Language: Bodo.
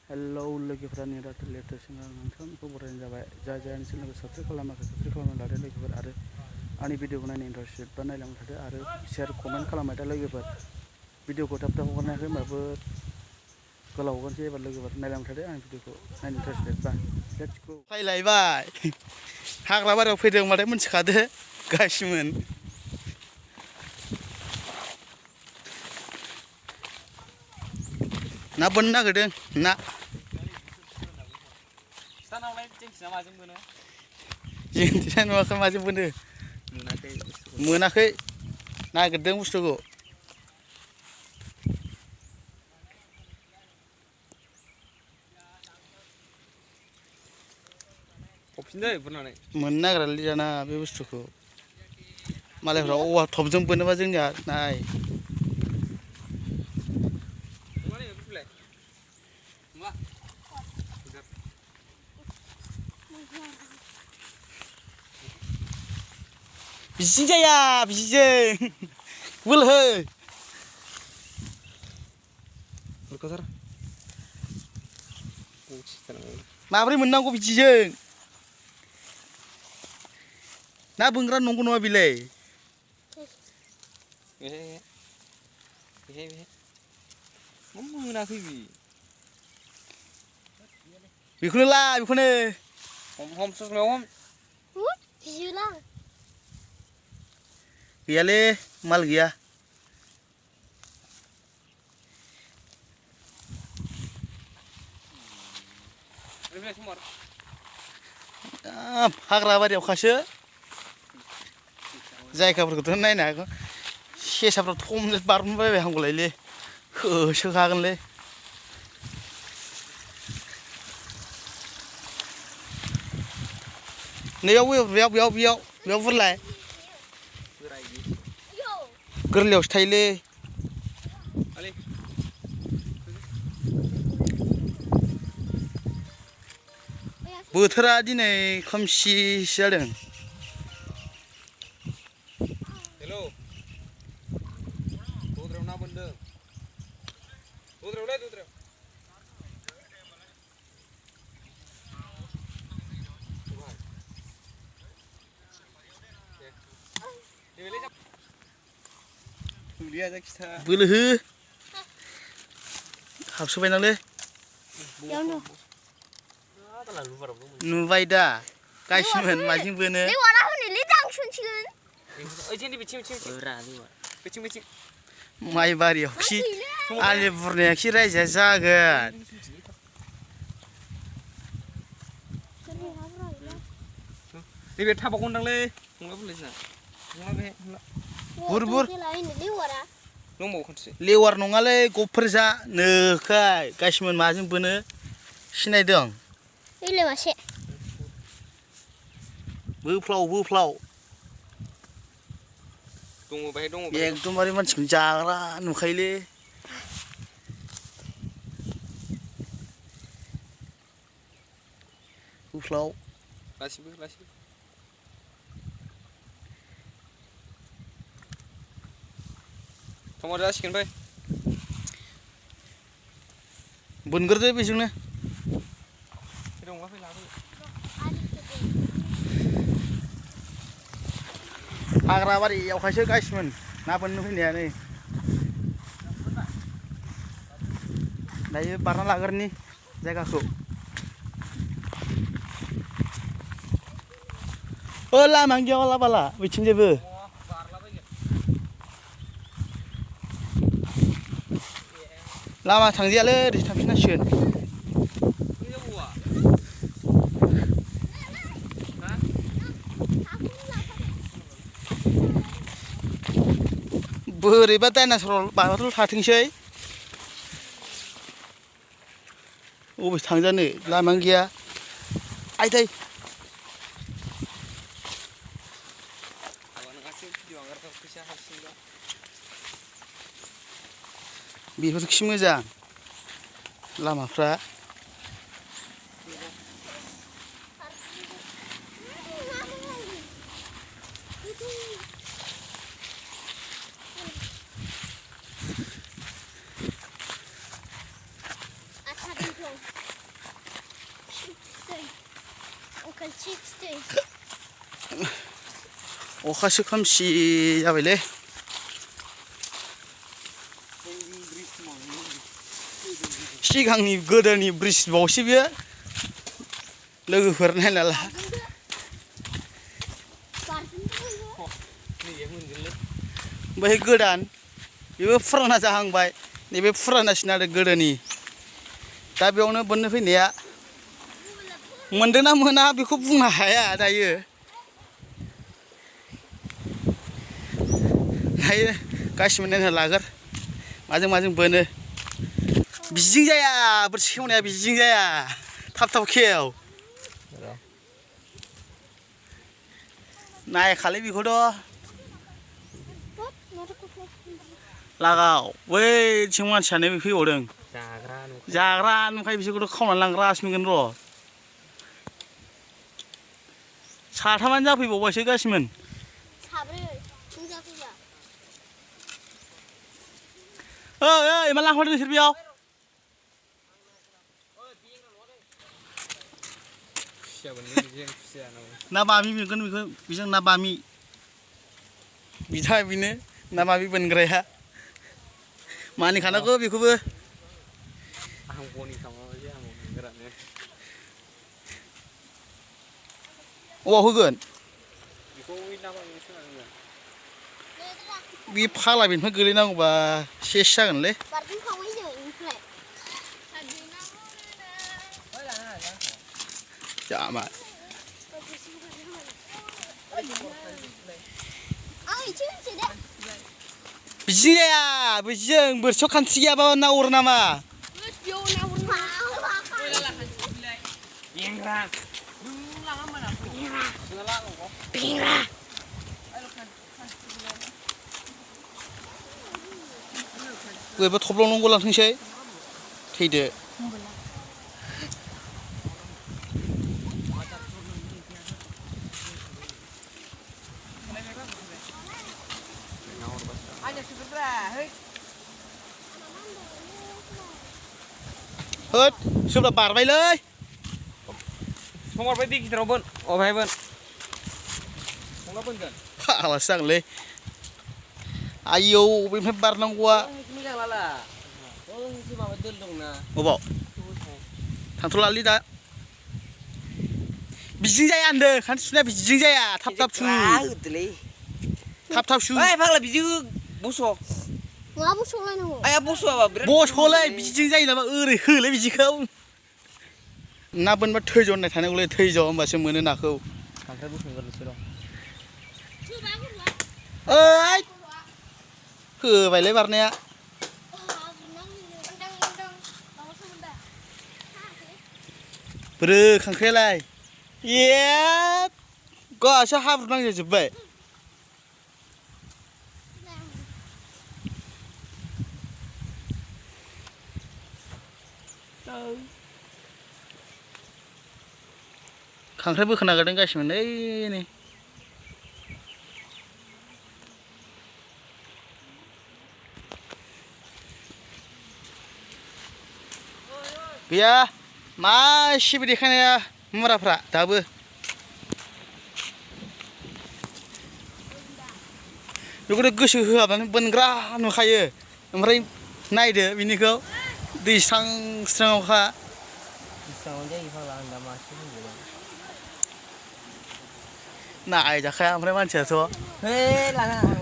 हेलौ लोगोफोरा दाथ' लेटेस्ट नोंथांखौ बरायनाय जाबाय जाय जायनि चेनेलखौ साबस्क्राइब खालामाखै साबस्क्राइब खालामना लादो लोगोफोर आरो आंनि भिडिअखौ नायनो इन्टारेस्टेड बा नायलांबाय थादो आरो शेयार कमेन्ट खालामबाय था लोगोफोर भिडिअखौ थाब थाब हगारनो हायाखै होमबाबो गोलाव हगारनोसै एबार लोगोफोर नायलांबाय थादो आंनि भिडिअखौ नायनो इन्टारेस्टेड बा लेट्स गो फैलायबाय हाग्रा बारियाव फैदों होनबाथाय मिथिखादो गासिमोन ना बोननो नागिरदों ना जोंथिया नुवाखै माजों बोनो मोनाखै नागिरदों बुस्थुखौ मोननो नागिरालै दाना बे बुस्थुखौ मालायफ्रा औवा थपजों बोनोबा जोंनिया नाय बिजि जाया बिजिजों बोलो माब्रै मोननांगौ बिदिजों ना बोनग्रा नंगौ नङा बिलाय मोनाखै बेखौनो ला बेखौनो हम ससमायाव हम गैयालै माल गैया हाग्रा बारियावखासो जायगाफोरखौथ' नायनो हागौ सेसाफ्रा थम बारनबायबाय हांगौलायलै होसोखागोनलै नैयाव बुरलाय गोरलैयावसो थायोलै बोथोरा दिनै खोमसिसो जादों हेलौ दद्रायाव ना बोनदों दद्रायाव बोलो हो हाबसोबायनालै नुबाय दा गासिमोन माजों बोनो माइ बारियाव खि आलि बुरनाया खि रायजाया जागोन नैबे थाबावगौ होनदांलै बुर बुर लेवार नङालै गफोर जा नोखाय गासिमोन माजों बोनो सिनायदों बोफ्लाव एकदमबारे मानसिखौनो जाग्रा नुखायोलै बोफ्लाव गासिबो टमाट जासिगोन फै बोनग्रोदो बेजोंनो हाग्रा बारियावखायसो गासिमोन ना बोननो फैनाया नै दायो बारना लाग्रोनि जायगाखौ लामायानो गैया बाला बाला बिथिंजायबो लामा थांजायालै ओरैसो थांफिननांसिगोन बोरैबा डाइनासर माबाथ' थाथोंसै अबेसो थांजानो लामायानो गैया आयदै बेफोरखि मोजां लामाफ्रा अखासो खोमसि जाबायलै सिगांनि गोदोनि ब्रिज बावसो बियो लोगोफोर नायना ला ओमफ्राय गोदान बेबो फुराना जाहांबाय नैबे फुरानासिन आरो गोदोनि दा बेयावनो बोननो फैनाया मोनदों ना मोना बेखौ बुंनो हाया दायो दायो गासिबो नायना लागोर माजों माजों बोनो बिदिजों जाया बोरसि खेवनाया बिदिजों जाया थाब थाब खेव नायखालै बेखौथ' लागाव बैथिं मानसियानो फैबावदों जाग्रा नुखाय बिसोरखौथ' खावनानै लांग्रासो नुगोन र' साथामानो जाफैबावबायसो गासिमोन ओइ मा लांफादों नोंसोर बेयाव ना बामि मोनगोन बेखौ बेजों ना बामि बिथा बेनो ना बामि बोनग्राया मानिखानांगौ बेखौबो अबाव होगोन बे फाला बेनिफ्राय गोलैनांगौबा सेस जागोनलै जामा बिदिजों जाया बिदिजों बोरसियाव खानस्रि गैयाबा ना अरो नामा बोरैबा थब्लं गलांथोंसै थैदो होद सोरबा बारबायलै संहरबाय दै गिदिराव बोन अबहाय बोन संना बोनगोन फाग्लासो जागोनलै आयौ बेनिफ्राय बारनांगौआ मोजां लाला ओंसो माबा दोल दंना अबाव थांथ'लालै दा बिदिजों जाया होनदों खानस्रि सुनाया बिदिजों जाया थाब थाब सु होदोलै थाब थाब सु ओइ फाग्ला बिदि बस' मा बस'लायनांगौ आया बस'आबा बिराद बस'लै बिदिजों जायो नामा ओरै होलै बिदिखौ ना बोनबा थैज' होननाय थानांगौलै थैज' होनबासो मोनो नाखौ खांख्राइ बोखांगोरनोसै र' ओइ होबायलै बारनाया बोरो खांख्रायालाय ए गासै हाब्रु नांजाजोब्बाय खांख्राइ बोखोना नागारदों गासिबो नै गैया मासेबो देखायनाया मुराफ्रा दाबो बेखौथ' गोसो होआबानो बोनग्रा नुखायो ओमफ्राय नायदो बिनिखौ दै स्रां स्राङावखा नायजाखाया ओमफ्राय मानसियाथ' हे लाना